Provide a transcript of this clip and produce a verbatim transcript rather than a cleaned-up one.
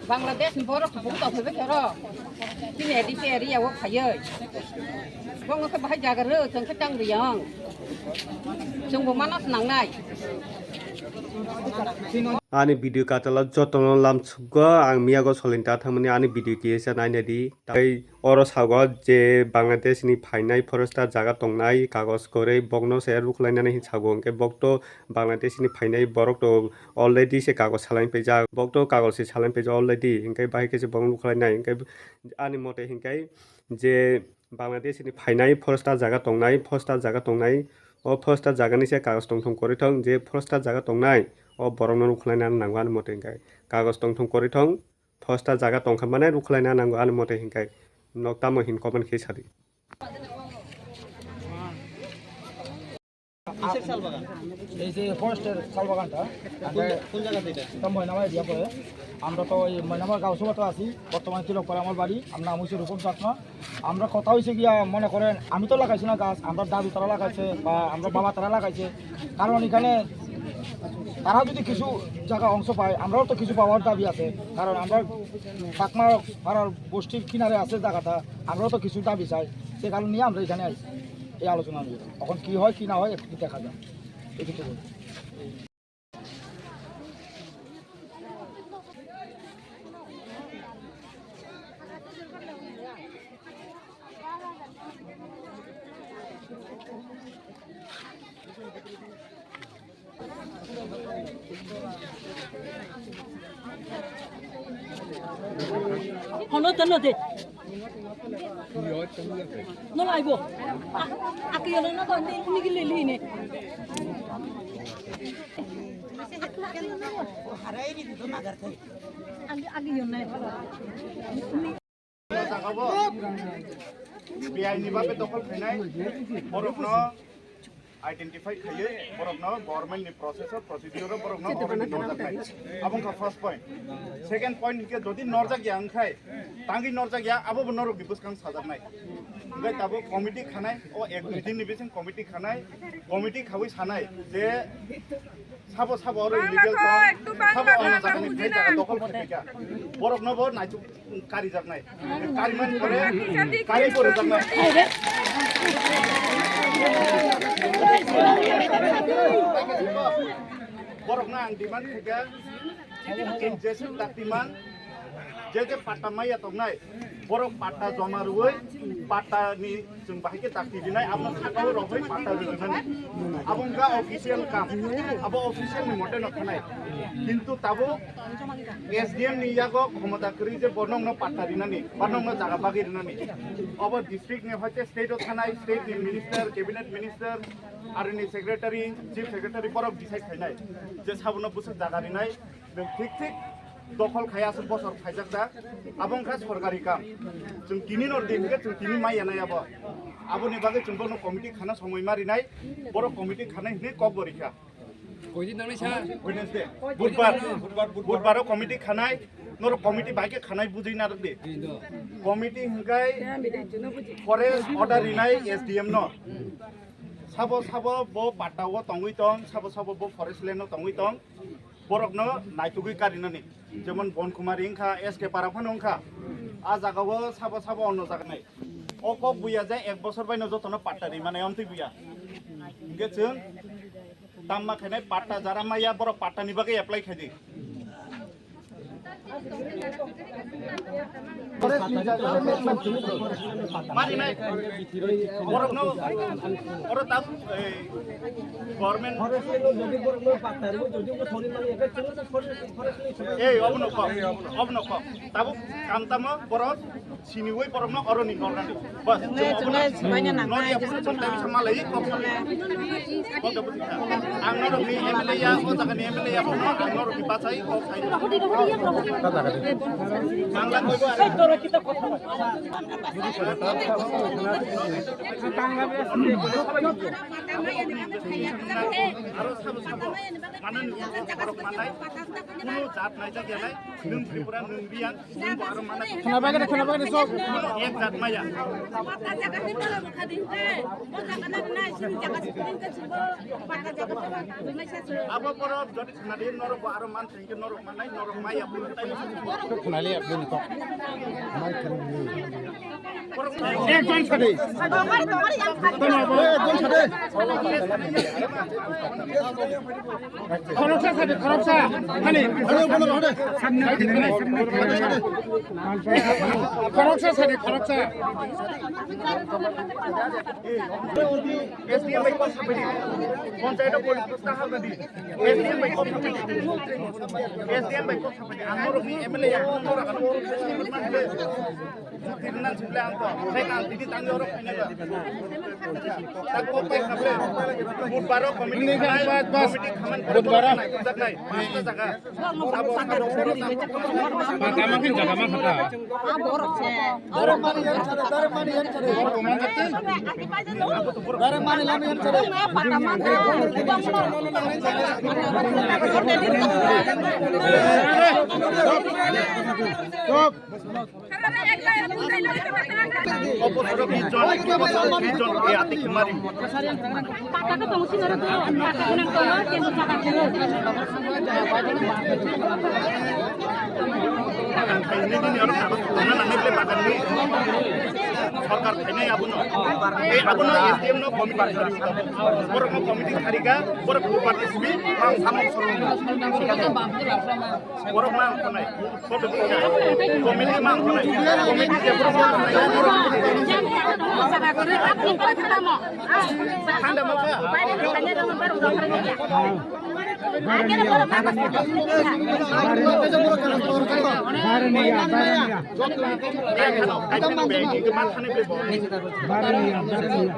Bangladesh ni borok kuphur tong phaibai khe oro. Chini A D C area o phaiwi. Bongno khe bahai jaga rw, chwng khe tang riyang. Chwngbo mano swnangnai. Ani video katala jotono lamsukgo, ang miyago solin ta thangmani ani video kisa naina di. Tai oro sago je Bangladesh ni phainai forester jaga tongnai kagoj kwrwi bokno se rukhlainani hin sago, hwnkhe bokto Bangladesh ni phainai borok to already se kagoj salaini paijak, bokto kagoj se salaini paijak already, hwnkhe bahai khe se bokno rukhlainai, hwnkhe ani mote hwnkhe je Bangladesh ni phainai forester jaga tongnai, forester jaga tongnai, o forester jaga ni se kagoj tong thong kwrwi thong, je forester jaga tongnai, o borok no rukhlaina nango ani mote hwnkhe. Kagoj tong thong kwrwi thong, forester jaga tong kha mane rukhlaina nango ani mote hwnkhe. Nok tamo hin comment khe sadi. এই যে ফরেস্টের শালবাগানটা, কোন, কোন জায়গাতে এটা? এটা ময়নামা এরিয়া পড়ে। আমরা তো এই ময়নামা গাঁও সভাতে আছি, বর্তমানে তিলকপাড়া আমার বাড়ি। আমার নাম হচ্ছে রূপম চাকমা। আমরা কথা হয়েছে গিয়া, মনে করেন, আমি তো লাগাইছি না গাছ, আমরা দাদু তারা লাগাইছে বা আমরা বাবা তারা লাগাইছে। কারণ এখানে তারা যদি কিছু জায়গা অংশ পায়, আমরাও তো কিছু পাওয়ার দাবি আছে। কারণ আমরা চাকমা পাড়ার বস্তির কিনারে আছে জায়গাটা, আমরাও তো কিছু দাবি চাই। সে কারণ নিয়ে আমরা এখানে আইছি, এই আলোচনা নিয়ে। এখন কি হয় কি না হয় একটু দেখা যাক। এটুকু বলছি। Hono tano de. No laibo. Aki yono na ko ni ni le li ne. Aki, aki yono. Jagao B I ni babe dokol khainai borokno identify khaiwi borokno government ni process o, procedure o borokno already norjaknai. Abo wngkha first point. Second point hinkhe jodi norjakya wngkhai, tangwi norjakya, abo bo norokni bwskang sajaknai. Hwnkhe tabuk committee khanai, o ek dui din ni bising committee khanai, committee khawi sanai je sabo sabo oro illegal tong, sabo ono jagani phai jaga dokol khaikha. Borokno bo naituk karijaknai. Kariman pore, kari pore jaknai. Borokno ang demand khaikha, jese daktiman, je je patta maya tongnai, borok patta joma rwui, patta ni chwng bahai khe dakti rinai, abo sakao rogwi patta rinani. Abo wngkha official kam, abo official ni mote no khanai. Kintu tabuk S D M ni yago khomota kwrwi je bo nokno patta rinani, ba nokno jaga bagwi rinani. Obo district ni hoite state o thanai, state ni minister, cabinet minister, R N ni secretary, chief secretary borok decide khainai je sabono bwswk jaga rinai, nwng thik thik dokhol khai aswk bosor khaijak da, abo wngkha sorkari kam. Chwng tini nor di hwnkhe chwng tini mai yanai abo. Aboni bagwi chwng bono committee khana somoi ma rinai, borok committee khanai hwnwi kok bo rikha. Koi din nangni sa? Wednesday, Budbar, Budbar, Budbar. Budbaro committee khanai, norok committee bai khe khanai bujui narwk di. Committee hwnkhe forest order rinai S D M no. Sabo sabo bo patta o tongwi tong, sabo sabo bo forest land o tongwi tong. Borokno naitugwi karinani. Jemon Bon Kumari wngkha, S K Para phano wngkha. A jagao sabo sabo ono jaga nai. O kok buya je ek bosor baino jotono patta ri mane omtwi buya. Hwnkhe chwng tamma khainai patta jara maya borok patta ni bagwi apply khaidi. Mani nai, borokno, oro tam, eh, government. Ei, obono kok, obono kok. Tabuk kam tamo borok siniwi borokno oroni nornani. Bas, chwng obono norya borok chwng tei bisa malai kok. Ang norokni M L A ya, o jagani M L A ya, bono ang norokni bachai kok khai. Bangla koibo aro. Aro sabo sabo manani borok manai, kuno jat naijak yanai, nwng Tripura, nwng Biyang, nwng bo aro manai. Khna bagwi, khna bagwi, sok. Kuno ek jat maya. Abo borok jodi khna di norok bo aro man thengke norok manai, norok maya. Khwnali aboni kok. Ekjon sadi. Ekjon sadi. Khoroksa sadi, khoroksa. Khani. Khoroksa sadi, khoroksa. S D M bai kok sapai di. Ponchayat o politics ta halna di. S D M bai kok sapai di. S D M bai kok sapai di. Ang norok ni M L A ya, norok ano. Jukti rwna sibla ang to. Hai ang tini tangyo rok khaina ba. Tak kok pai khaple. Budbaro committee khaman, committee khaman. Budbaro. Nai, nai, nai. Pasta jaga. Patama khin jaga man kha. Stop. Opo sorok ni jon, opo sorok ni jon, e ati kemari. Ang khaini dini oro kago tongna nangni ble bagan ni. Sorkar khainai abono. E abono S D M no committee khari. Borok no committee khari ka, borok party sibi, ang samung solo. Borok ma ang khonai. Committee ma ang khonai. Committee je borok ma ang khonai. Thanda ma kha. Baraniya, baraniya. Baraniya, baraniya. Kaithano, kaithano bag ni ma khani ble bo. Baraniya, baraniya.